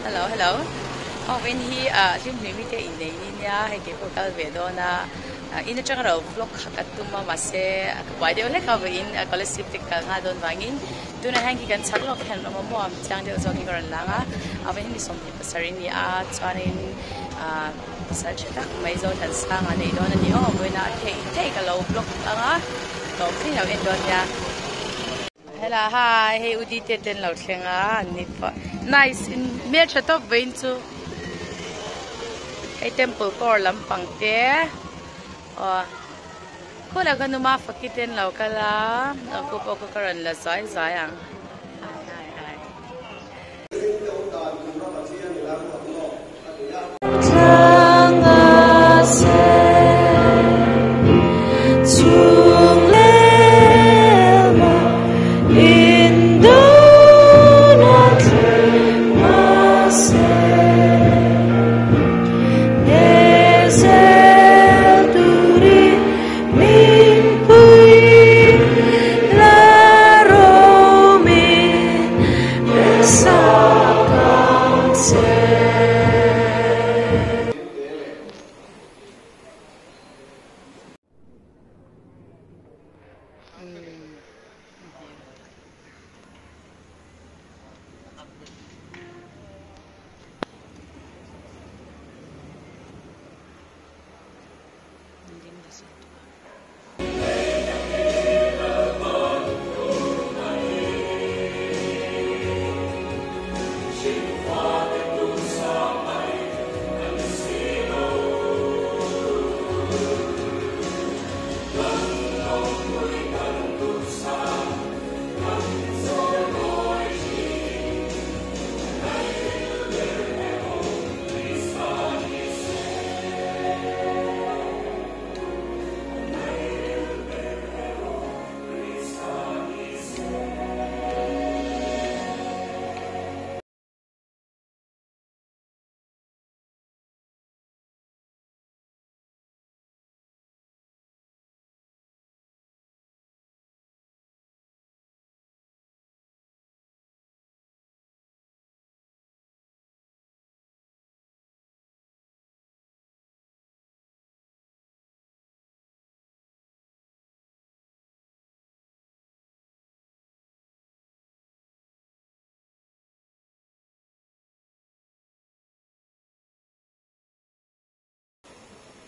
Hello hello aw vawiin hi ah hlimhlimi te innei ni nia hei kei pawh kal ve dawn a in atanga ro vlog kha ka tum a mahse ka buai deuh hlek a vawiin scholarship te ka kal nghal dawn vangin tunah hian khi kan chhak lawk hian an awm a maw chiang deuh zawk hi ka rawn lang a a vawiin hi 27 a ni a chuanin ah pasal tha tak mai zo than sang a nei dawn a ni aw vawiin ah theih theih ka lo vlog ang a tawp thleng lo en dawn nia. Hela hi hei u dite te an lo thleng a an ni pawh nice in hmeltha tawp vawiin chu hei temple core lampang te aw khawlai kha numa faki te an lo kal a a ku pawh kha ka rawn la zuai zuai ang hi hi hi.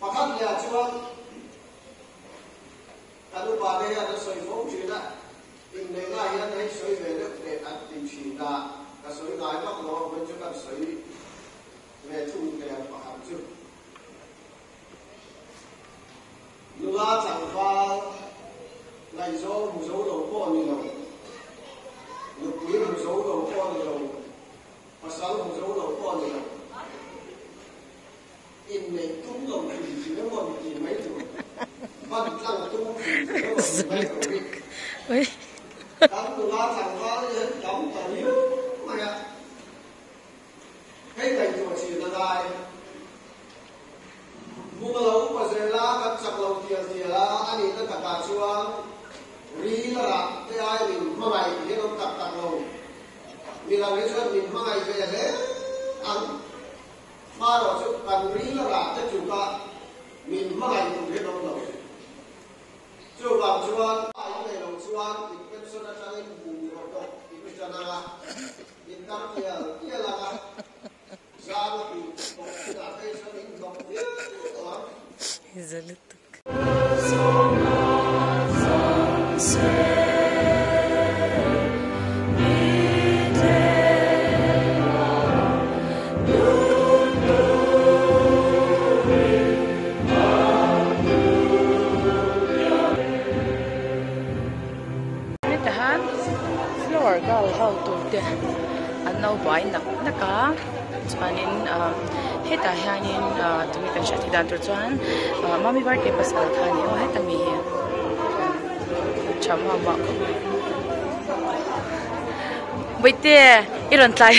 Pakhat leh chuan kan upa te hian an sawi fo thin a, inneihna hian hei sawi ve deuh teh an ti thin a, ka sawi ngai vak lo a, vawiin chu kan sawi ve thung teh ang pakhat chu. Nula tlangval ngaihzawng hmu zo lo pawh ni lo, nupui hmu zo lo pawh ni lo, pasal hmu zo lo pawh ni lo, inneih tum lo hrim hrim emaw ni tih mai tur, ban tlang tum hrim hrim emaw ni mai tur hi kan nula tlangval hian tam ta riau mai a. Hei ngaihtuah chin a ngai. Kum a lo upa zel a, kan chak lo tial tial a, a nihna takah chuan ril a rah te ai min hmangaih hian awm tak tak lo. Midang hi chuan min hmangaih ve hle ang. Hmarawh chu kan ril a rah te tluka min hmangaih tur hian awm lo. Chuvang chuan a in nei lo chuan in pension atangin bungraw pawh in ṭan ang a, in tar tial tial ang a, zang a tih tawh chinah phei chuan in hnawk viau tawh ang. Hetah hian flower girl ho tur te an lo buai nak nak a chuanin ah hetah hianin ah tunge kan hriat theih dan tur chuan ah mami birthday pasal kha a ni aw heta mi hi tha muah muah khawp mai bawihte i rawn tlai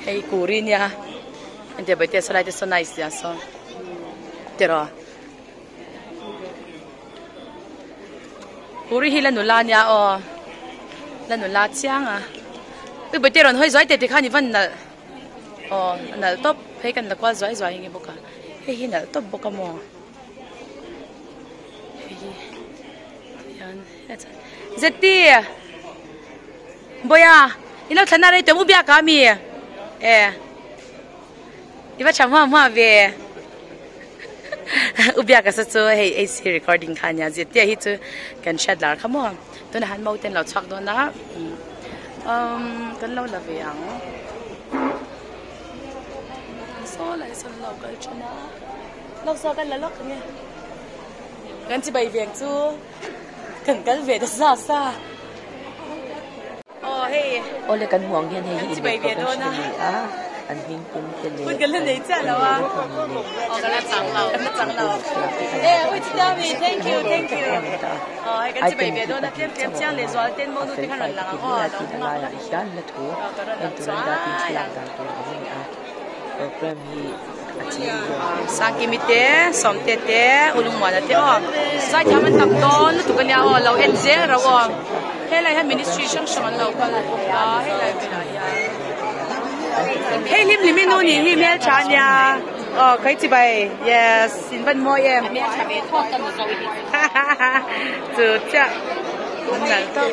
hei kuri nia entir bawihte saw lai te saw nice nia saw tiraw. Puri hi la nula nia aw la nula chiang a. Ui bawihte rawn hawi zuai teh tikhan i van nalh aw a nalh tawp hei kan la kual zuai zuai nge bawk a hei hi nalh tawp bawk a maw hei hi tihian zeti bawiha i lo thlan na rei tawh u biak a mi e i va tha hma hma ve u biak a sa chu hei ac recording kha ania zeti hi chu kan hriat lar kha maw. Tunah hian mau te an lo chhuak dawn a umm kan lo la ve ang saw lai sawn lo kal thin a lawk saw kan la lawk ang e kan chibai veng chu kan kal ve ta sa sa aw hei Awle kan hmuh ang hian hei hi kan chibai inneih ve dawn convention a a ni a an hming pum te leh hun kan la an nei chiah lo a aw kan la chang lo kan la chang lo e ui chi ta mi thank you thank you aw hei kan chibai ve dawn a tlem tlem chiang leh zual ten mo nu te khan rawn lang ang aw lo hmang laiah hian hla thu aw ka rawn lang entur an dah tin chuai thlalak ang dan tur awm a ni a program hi a chim zawk Sangkimi te Sawmte te Ulungmuana te aw zaithiam an tam dawn lutuk ania aw lo en zel rauh aw helai hian ministry hrang hrang an lo kal bawk a helai bulah hian. Hei hlim hlim i nu nih hi hmeltha ania aw khawi chibai yes in van mawi em chu chiah an nalh tawp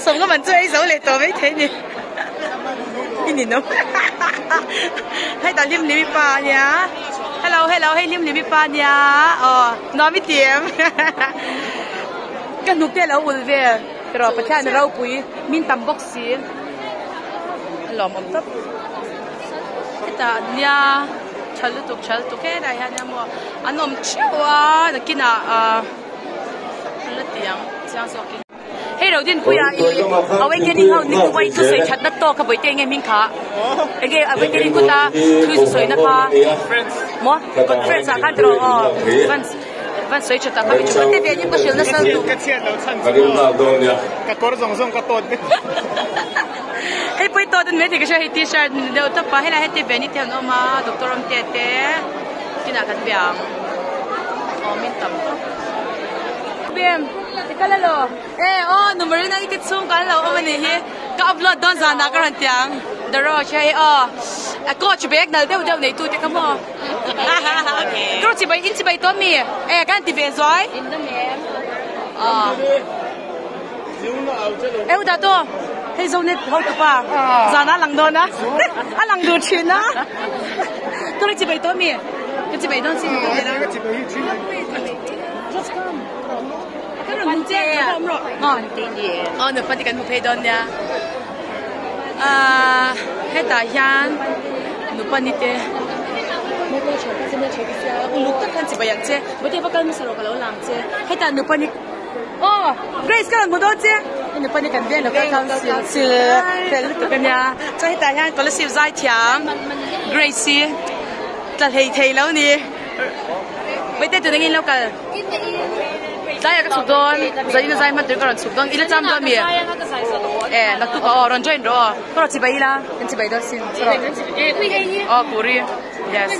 sawm ka man chu ei zo leh tawh mai thei ni i ninawm hei tah hlim hlim i pa ania hello hello hei hlim hlim i pa ania aw nuam i ti em ka hnuk te a lo ul vel. Tiraw Pathian a ropui min tam bawk si a lawmawm tawp hetah nia tha lutuk tha lutuk helai hian nia maw an awm theuh a nakinah ahh an la ti ang chiang zawkin hei lo dinpuia ih awakening ho ni kuai thusawi thatna tawk kha bawihte enge hming kha enge awakening kut a thusawi na kha maw conference ah khan tiraw aw. Van sawi tha tak a mi chu ka te ve aniang ka hrilh nasa lutuk. Ka chhiat lo chhan chu maw ka kawr zawng zawng ka tawt vek. Hei pawh i tawt an mai thei ka hria hei t-shirt ni deuh tawp a helai heti ve ni te an awm a doctor awm te te kinah kan bia ang aw min tam tawp. Bem i kal alo e aw nu Marina i te chhung kan lo awm anih hi ka upload dawn zanah ka rawn ti ang the roach hei aw a coach bag nal deuh deuh nei tu te kha maw. Kro chibai in chibai tawn mi e kan ti ve zuai e u da to hei zo net ho tu pa zana lang dawn a a lang dur thin a kro chibai tawn mi ka chibai dawn si just come ka ron hmu che aw nu pati kan hmu phei dawn nia. Ahh hetah hian nupa ni te motor tha ka chemna tha ka sia uluk tak khan chibai ang che bawihte va kal hmasa rawh ka lo lang che hetah nupa ni aw Grace ka rawn hmu dawn che hei nupa ni kan veng lo kal council sil fel lutuk ania chuan hetah hian scholarship zai thiam Grace hi tla hlei thei lo ni bawihte tun angin lo kal. Tlaiah ka chhuk dawn, zanin a zai hman tur ka rawn chhuk dawn, ila cham dawn mi? E, naktuk ah aw, rawn join rawh aw, ka rawn chibai ila, kan chibai dawn sin, rawh aw Puri, yes,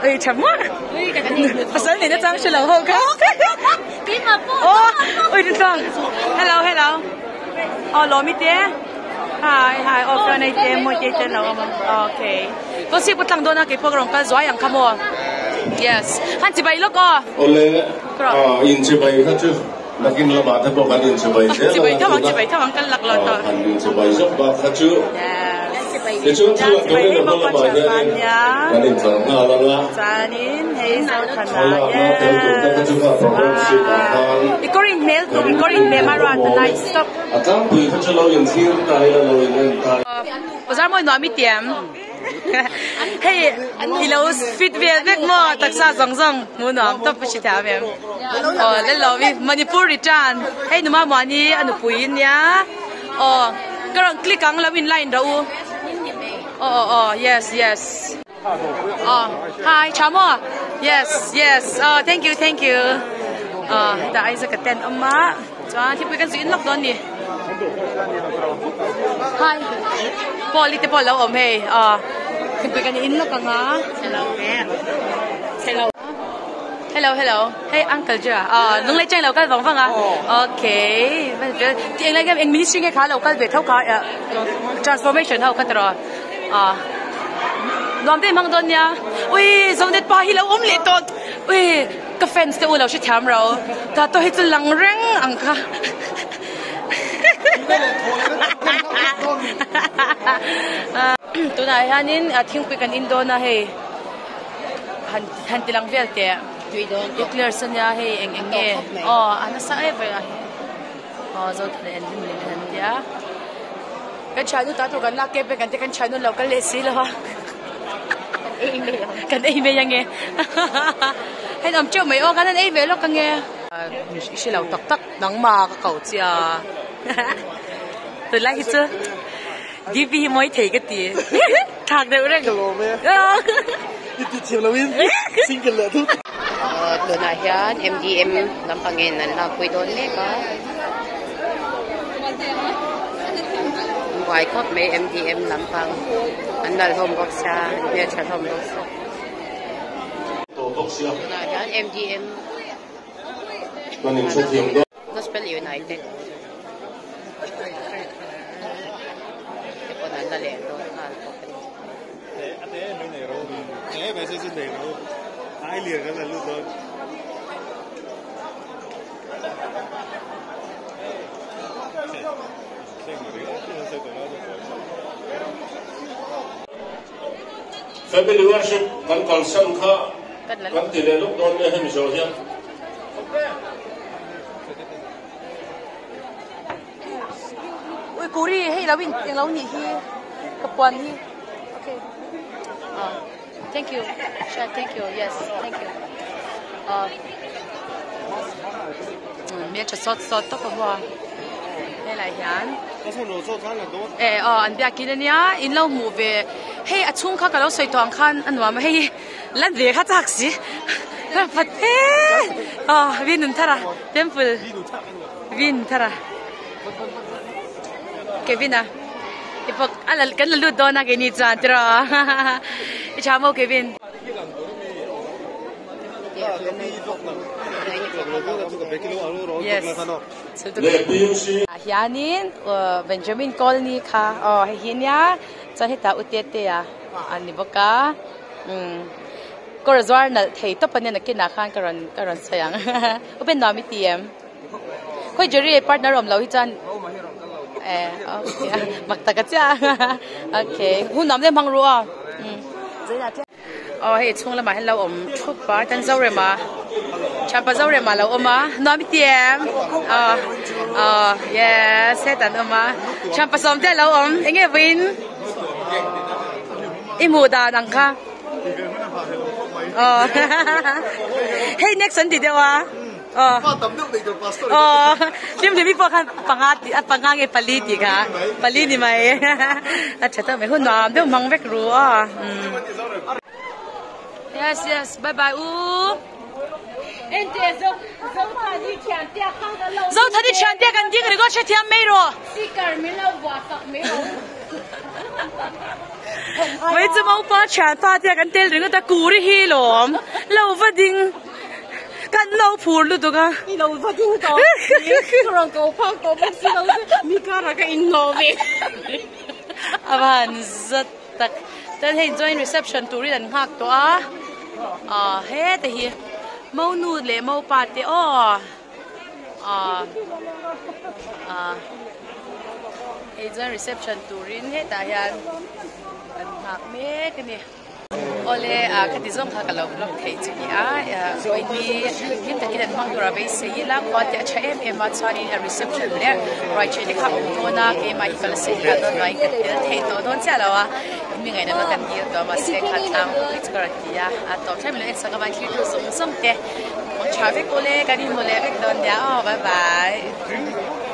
ei tha muah, pasal neihna chang hre lo ho kha, aw, ui rintlawng, hello hello, aw Lawmi te, hi hi, aw Pranay te, Mawitei te an lo awm a, okay. Kawlsik pawh tlang dawn a keipawh ka rawn kal zuai ang kha maw? Yes. Han chibai lawk aw. Awle, in chibai kha chu nakin lamah te pawh kan in chibai zel Chibai tho ang, chibai tho ang kal lak lo tawh. Han in chibai zawk bak kha chu. Yes. Tichuan thil a turin a hma lamah hianin kan in tlar nghal ang a. Chuanin hei Zothana, Thlalakna tel tur te kha chu kha program sheet ah khan. I kawr in hmel tum, i kawr in hmel a ruat a nice stop. A tlangpui kha chu lo in thlir ta ila lo in en ta. Bazar mawi nuam i tiam hei i lo fit vel vek maw taksa zawng zawng hmuh nuam tawp a hre thiam em aw lal lo i Manipur return hei numa muani a nupui ania aw ka rawn click ang lo in line rawh u aw aw aw yes yes aw hi tha maw yes yes aw thank you thank you aw hetah Isaac a tent awm a. Chuan thingpui kan zuih in lawk dawn ni. Hi. Paul i te pawh a lo awm hei. Aw. Thingpui kan in lawk ang a. Hello. Hello hello hei uncle Jia aw lunglei cheng lo kal vang vang a okay ti eng lai nge eng ministry nge kha lo kal ve tho kha transformation ho kha tiraw aw nuam te hmang dawn nia ui zonet pa hi lo awm leh tawh ui ka fans te u lo hrethiam ro ta tawh hi chu lang reng ang kha. Tunah hianin thingpui kan in dawn a hei han han ti lang vel teh eclairs ania hei eng eng nge aw a nasa em em a aw zothana en hlim leh an tia kan thiannu ta tur kan lak kep vek an tia kan thiannu lo kal leh si lo a kan ei mai ange hei an awm teuh mai aw kan han ei ve lawk ange i hre lo tak tak nangmah ka ko che a tunlai hi chu DP hi mawi thei ka ti thak deuh reng ka lawm e i ti thiam lo in single leh thut Tunah hian MDM lampang in an lakpui dawn mek a an buai khawp mai MDM lampang an nalh hlawm bawk sia an hmeltha hlawm bawk sia tunah hian MDM Gospel United te pawn an la leh dawn nghal bawk a ni. Family worship kan kalsan kha kan ti leh lawk dawn nia hemi zawh hian. Ui kuri hei lo in eng lo nih hi ka puan hi okay ah thank you sure thank you yes thank you ah me tha sawt sawt tawp a hua helai hian e aw an biakin ania in lo hmuh ve hei a chhung kha ka lo sawi tawh ang khan a nuam a hei lan ve kha chak si vat e aw vin thar a temple vin thar a Kevin a i pawh a la kan la lut dawn a keini chuan tiraw i tha maw Kevin. Yes hianin Benjamin Colony kha aw hei hi nia chuan hetah u Tete a ani bawk a umm kawr zuar nalh thei tawp ania nakinah khan ka rawn ka rawn sawi ang u Ben nuam i ti em khawi Jerry partner awm loh hi chuan eh okay mak tak a chiah okay hun nuam deuh hmang ru aw umm. Aw hei chhung lamah hian lo awm thup a tan Zorema thianpa Zorema lo awm a nuam i ti em aw aw yes hetah an awm a thianpa sawm te a lo awm eng nge vawiin i hmuh dan ang kha aw hei next an ti deuh a. Aw aw hlim hlim i pawh khan panga tih a panga nge pali tih kha pali ni mai a tha tak mai hun nuam deuh hmang vek ru aw yes yes bye bye u Zothani thian te kan ding ringawt hrethiam mai rawh Mai chu maupa thianpa te kan tel ringawt a kuri hi lawm lo va ding. Kan lo phur lutuk a. I lo va ding tawh. Ka rawn ko phak tawh bawk si lo che. Mi karah ka inhnawh ve. A va han zat tak. Chuan hei joint reception turin an nghak tawh a. Aw heta hi monu leh mopa te aw. Aw aw hei joint reception turin hetah hian an nghak mek a ni. Awle ah khati zawng kha ka lo vlog theih chu ni a vawiini hlim takin an hmang tur a beisei ila khua te a tha em em a chuanin a reception leh ruai chei te kha a awm dawn a keimah hi ka la sawi nghal dawn vangin ka tel thei tawh dawn chiah lo a in mi ngaihna kan dil tawh a mahse kha tlang pui chu ka rawn ti a a tawp thleng milo en sak avangin thlir tu zawng zawng te mang tha vek awle kan inhmu leh vek dawn nia aw bye bye.